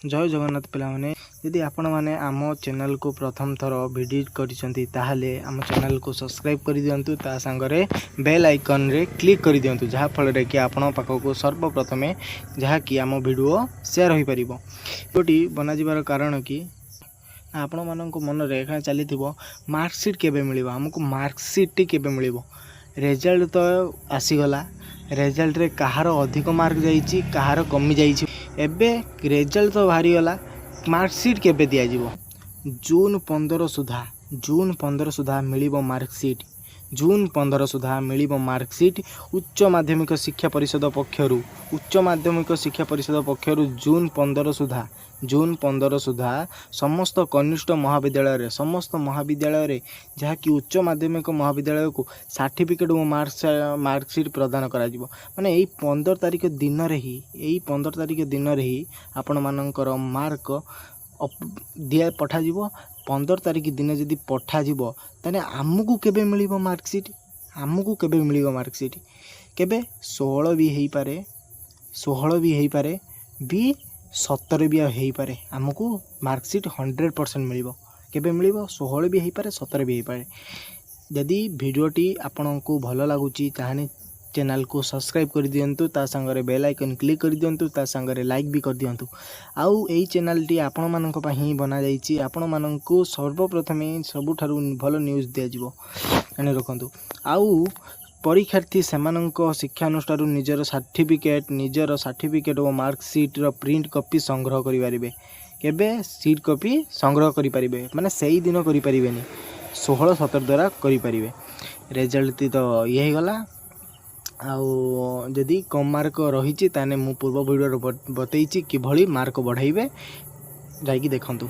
ଜୟ ଜଗନ୍ନାଥ ପିଲାମାନେ। ଯଦି ଆପଣମାନେ ଆମ ଚ୍ୟାନେଲକୁ ପ୍ରଥମ ଥର ଭିଜିଟ୍ କରିଛନ୍ତି, ତାହେଲେ ଆମ ଚ୍ୟାନେଲକୁ ସବସ୍କ୍ରାଇବ୍ କରିଦିଅନ୍ତୁ, ତା ସାଙ୍ଗରେ ବେଲ୍ ଆଇକନ୍ରେ କ୍ଲିକ୍ କରିଦିଅନ୍ତୁ, ଯାହାଫଳରେ କି ଆପଣଙ୍କ ପାଖକୁ ସର୍ବପ୍ରଥମେ ଯାହାକି ଆମ ଭିଡ଼ିଓ ସେୟାର ହୋଇପାରିବ। ଭିଡ଼ିଓଟି ବନାଯିବାର କାରଣ କି ନା ଆପଣମାନଙ୍କ ମନରେ ଏକା ଚାଲିଥିବ, ମାର୍କସିଟ୍ କେବେ ମିଳିବ ଆମକୁ, ମାର୍କସିଟ୍ଟି କେବେ ମିଳିବ? ରେଜଲ୍ଟ ତ ଆସିଗଲା, ରେଜଲ୍ଟରେ କାହାର ଅଧିକ ମାର୍କ ଯାଇଛି, କାହାର କମିଯାଇଛି। ଏବେ ରେଜଲ୍ଟ ତ ବାହାରିଗଲା, ମାର୍କସିଟ୍ କେବେ ଦିଆଯିବ? ଜୁନ୍ 15 ସୁଦ୍ଧା, ଜୁନ୍ 15 ସୁଦ୍ଧା ମିଳିବ ମାର୍କସିଟ୍। ଜୁନ୍ 15 ସୁଦ୍ଧା ମିଳିବ ମାର୍କସିଟ୍। ଉଚ୍ଚ ମାଧ୍ୟମିକ ଶିକ୍ଷା ପରିଷଦ ପକ୍ଷରୁ, ଉଚ୍ଚ ମାଧ୍ୟମିକ ଶିକ୍ଷା ପରିଷଦ ପକ୍ଷରୁ ଜୁନ୍ 15 ସୁଦ୍ଧା, ଜୁନ୍ 15 ସୁଦ୍ଧା ସମସ୍ତ କନିଷ୍ଠ ମହାବିଦ୍ୟାଳୟରେ, ସମସ୍ତ ମହାବିଦ୍ୟାଳୟରେ, ଯାହାକି ଉଚ୍ଚ ମାଧ୍ୟମିକ ମହାବିଦ୍ୟାଳୟକୁ ସାର୍ଟିଫିକେଟ୍ ଓ ମାର୍କସିଟ୍ ପ୍ରଦାନ କରାଯିବ। ମାନେ ଏଇ 15 ତାରିଖ ଦିନରେ ହିଁ, ଏଇ 15 ତାରିଖ ଦିନରେ ହିଁ ଆପଣମାନଙ୍କର ମାର୍କ ଦିଆ ପଠାଯିବ। 15 ତାରିଖ ଦିନ ଯଦି ପଠାଯିବ, ତାହେଲେ ଆମକୁ କେବେ ମିଳିବ ମାର୍କସିଟ୍? ଆମକୁ କେବେ ମିଳିବ ମାର୍କସିଟ୍? କେବେ? 16 ବି ହେଇପାରେ, 16 ବି ହେଇପାରେ ବି, 17 ବି ଆଉ ହେଇପାରେ। ଆମକୁ ମାର୍କସିଟ୍ 100% ମିଳିବ। କେବେ ମିଳିବ? 16 ବି ହେଇପାରେ, 17 ବି ହେଇପାରେ। ଯଦି ଭିଡ଼ିଓଟି ଆପଣଙ୍କୁ ଭଲ ଲାଗୁଛି, ତାହେଲେ ଚ୍ୟାନେଲକୁ ସବସ୍କ୍ରାଇବ୍ କରିଦିଅନ୍ତୁ, ତା ସାଙ୍ଗରେ ବେଲ୍ ଆଇକନ୍ କ୍ଲିକ୍ କରିଦିଅନ୍ତୁ, ତା ସାଙ୍ଗରେ ଲାଇକ୍ ବି କରିଦିଅନ୍ତୁ। ଆଉ ଏଇ ଚ୍ୟାନେଲଟି ଆପଣମାନଙ୍କ ପାଇଁ ହିଁ ବନାଯାଇଛି। ଆପଣମାନଙ୍କୁ ସର୍ବପ୍ରଥମେ ସବୁଠାରୁ ଭଲ ନ୍ୟୁଜ୍ ଦିଆଯିବ, ଜାଣି ରଖନ୍ତୁ। ଆଉ ପରୀକ୍ଷାର୍ଥୀ ସେମାନଙ୍କ ଶିକ୍ଷାନୁଷ୍ଠାନରୁ ନିଜର ସାର୍ଟିଫିକେଟ୍ ଓ ମାର୍କସିଟ୍ର ପ୍ରିଣ୍ଟ କପି ସଂଗ୍ରହ କରିପାରିବେ। କେବେ ସିଟ୍ କପି ସଂଗ୍ରହ କରିପାରିବେ? ମାନେ ସେଇଦିନ କରିପାରିବେନି, 16 17 ଦ୍ୱାରା କରିପାରିବେ। ରେଜଲ୍ଟ ତ ଇଏ ହେଇଗଲା। ଆଉ ଯଦି କମ୍ ମାର୍କ ରହିଛି, ତାହେଲେ ମୁଁ ପୂର୍ବ ଭିଡ଼ିଓରେ ବତେଇଛି କିଭଳି ମାର୍କ ବଢ଼ାଇବେ, ଯାଇକି ଦେଖନ୍ତୁ।